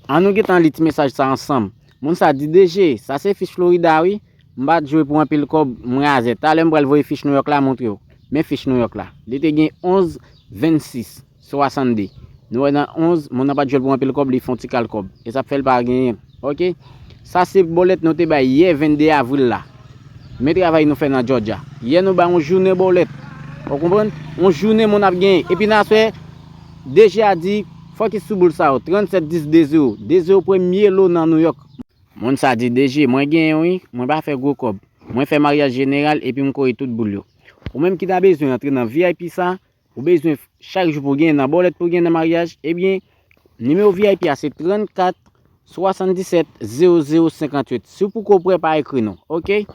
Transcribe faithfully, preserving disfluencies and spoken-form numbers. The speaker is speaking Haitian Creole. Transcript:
An nou gentan li ti mesaj sa ansanm. Moun sa di, "D J, sa se fich Florida wi. M pa t jwe pou anpil kòb, m razè. Talè m pral voye fich Nouyòk la montre w. Men fich Nouyòk la. Li te gen onz vennsis swasannde. Nou wè nan onz, moun nan pa t jwe l pou anpil kòb, li fè yon ti kal kòb. E sa ap fè l pa genyen. Oke? Sa se bòlèt nou te bay yè vennde avril la. Men travay nou fè nan Georgia. Yè nou bay yon jounen bòlèt. Ou konprann? Yon jounen moun ap genyen. Epi nan aswè, D J a di, fòkis sou boul sa yo. Trannsèt dis de zewo. De zewo premye lo nan Nouyòk. Moun sa di, "D J, mwen genyen wi, mwen pa fè gwo kòb. Mwen fè maryaj jeneral epi m kore tout boul yo." Ou menm ki ta bezwen antre nan V I P sa, ou bezwen chak jou pou w genyen nan bòlèt pou w genyen nan maryaj, ebyen, nimewo V I P a se trannkat swasanndisèt zewo zewo senkantuit. Si w poko prè, pa ekri non, oke?